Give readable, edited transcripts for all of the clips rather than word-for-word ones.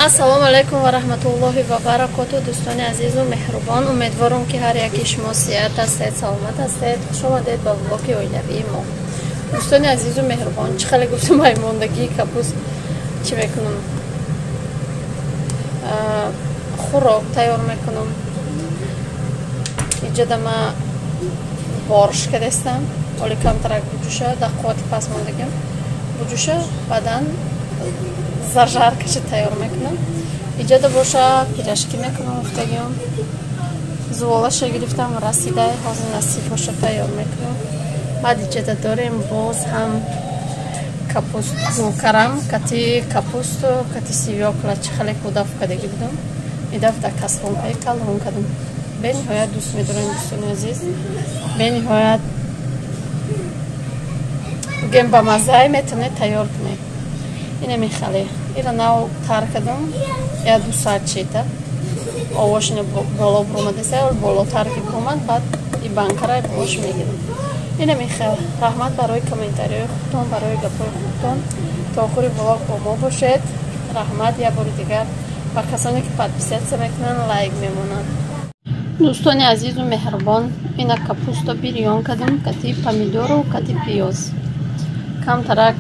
Ассалому алайкум ва раҳматуллоҳи ва баракоту. Дӯстони азизу меҳрубон, умедворам, ки ҳар яки шумо сиҳат ҳастед, саломат ҳастед. Хуш омадед ба влоги оилавии мо. Дӯстони азизу меҳрубон, чӣ хеле гуфтам, ай мондагии капуст чӣ мекунам? Хӯрок тайёр мекунам. Иҷода ма борш кардастам. Оли камтарак буҷуша, дар қуввати пас мондагим. Буҷуша, баъдан зажаркаша тайёр мекунам. Иҷода боша пирожки мекунам гуфтагиам. Зуволаша гирифтам, расидай, ҳозир насиб боша тайёр мекунам. Баъд иҷода дорем боз ҳам капуст карам, кати капусту, кати свёкла, чӣ хеле кудаф кардагӣ будам. Идаф дар касронкаи калон кардам. Бениҳоят дӯст медорем, дӯстони азиз. Бениҳоят бигем ба маззаи метавонед тайёр кунед. Ина мехале. Ира нав тар кардам, я 2 соат чита. Овош ина боло буромадеса, болотар ки буромад, баъд и банкара болош мегирам. Ина мехел. Раҳмат барои комментариҳои хубтон, барои гапҳои хубтон. То охири влог бо мо бошед. Раҳмат як бори дигар ба касоне ки подписаться мекунанд, лайк мемонанд. Дӯстони азизу меҳрубон, ина капусто бирён кардам, кати помидору, кати пиёз. Камтарак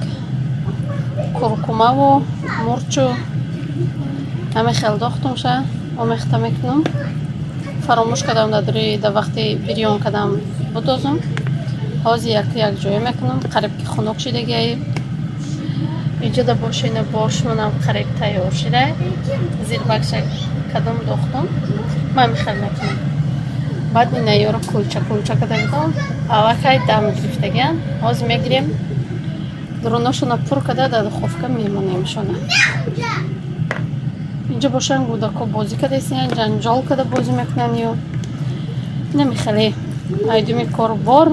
куркумаву мурчу ҳаме хел дохтумша, омехта мекунам. Фаромӯш кардам дар вақти бирён кардам будозум. Ҳозир як як ҷоя мекунам, қариб ки хунук шидагиай. Иҷода боша ина боршмонам қариб тайёр шидай. Зирбакша кадом дохтум. Ман мехел мекунам. Баъд ина ёро кулча кулча карда будам. Аллакай дам гирифтагиан. Ҳозир мегирем. Дуруношона пур карда дар духовка мемонемшона. Инҷо бошан гудако бозӣ кардаистиян, ҷанҷол карда бозӣ мекунанд ё. Ина мехеле айдуми корбор,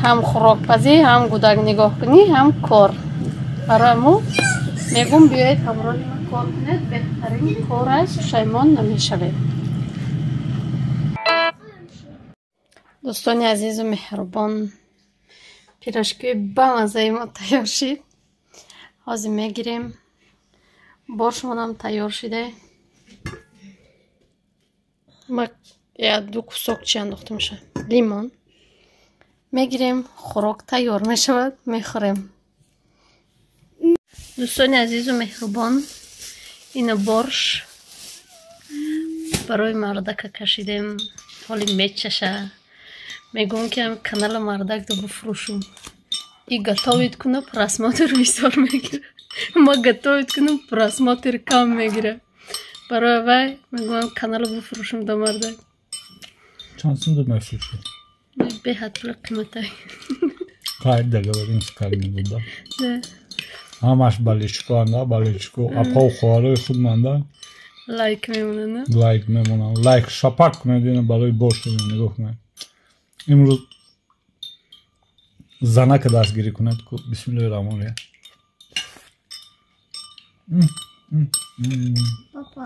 ҳам хӯрокпазӣ, ҳам гудак нигоҳ кунӣ, ҳам кор. Барои мо мегӯм биёед ҳамроҳи ман кор кунед, беҳтарин кор аст, пушаймон намешавед. Дӯстони азизу меҳрубон, пирожкии бамаззаи мо тайёр шид. Ҳозир мегирем. Боршмонам тайёр шида. Ма я ду кусок чи андохтамша? Лимон. Мегирем, хӯрок тайёр мешавад, мехӯрем. Дӯстони азизу меҳрубон, ина борш барои мардака кашидем. Ҳоли мечаша. Мегӯям ки ҳам канала мардак ду бифурӯшум. И готовит куна, просмотр бисёр мегира. Ма готовит кунам, просмотр кам мегира. Барои вай мегӯям канала бифурӯшум да мардак. Чанд сум ду мефурӯшӣ? Беҳад пули қиматай. Қайд договоримся как-нибудь, да? Да. Ҳамаш болельщико анда, болельщико, апау хоҳарои худ манда. Лайк мемонанд. Лайк мемонанд. Лайк шапак кунед, ина барои бош нигоҳ кунед. Имрӯз занака дастгирӣ кунед. Бисмиллоҳи раҳмони раҳим. Папа,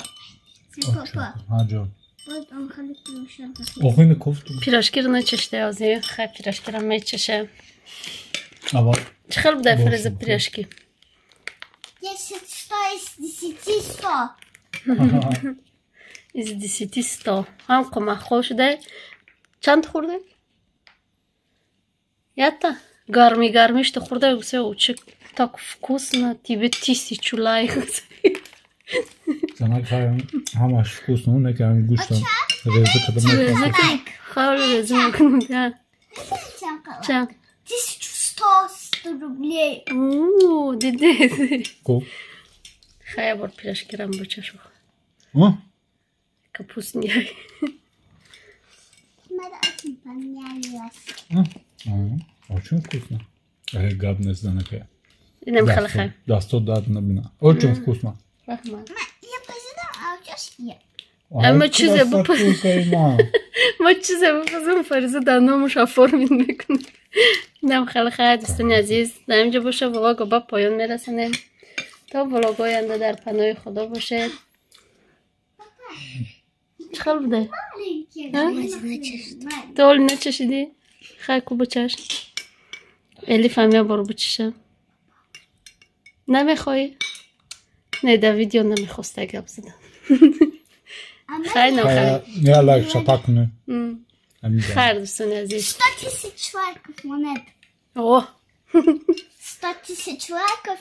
папа. Ҳа ҷон. Охини кофту. Пирожкиро начашида ҳозир. Хай пирожкиро мечаша. Аввал. Чӣ хел будай Фариза пирожки? 10 100 из 10 100. Из 10 100. Ҳам қумахол шудай. Чанд хӯрдай? Ята гарми гарми что хӯрдай, все очень так вкусно, тебе 1000 лайк. Занак ҳамаш вкусно, не ки ҳамин гӯштам реза карда мекунам. Хеле реза мекунам, да. Чанд? 1100 рублей. О, диди. Ко? Хай бор пирожкирам бочашу. А? Капустни. Мне очень понравилось. Очень вкусно. Гап нест занака. Инам хеле хай. Дасто дад набина. Очень вкусно. Раҳмат. Я пазидам, а сейчас я. Ама чизе бипазам. Ма чизе бипазам, Фариза дар номаш оформить мекунад. Инам хеле хай, дӯстони азиз. Дар инҷо боша влого ба поён мерасонем. То влогҳои оянда дар паноҳи Худо бошед. Чӣ хел будай? Ту ҳоли начашидӣ? Хай ку бучаш. Элиф ҳам як бор бучаша. Намехоҳӣ? Не, да видео намехоста гап задан. Хайр, нохайр. Я лайк шапак кунед. Хайр, дӯстони азиз. 100 тысяч лайков, монет. О! 100 тысяч лайков.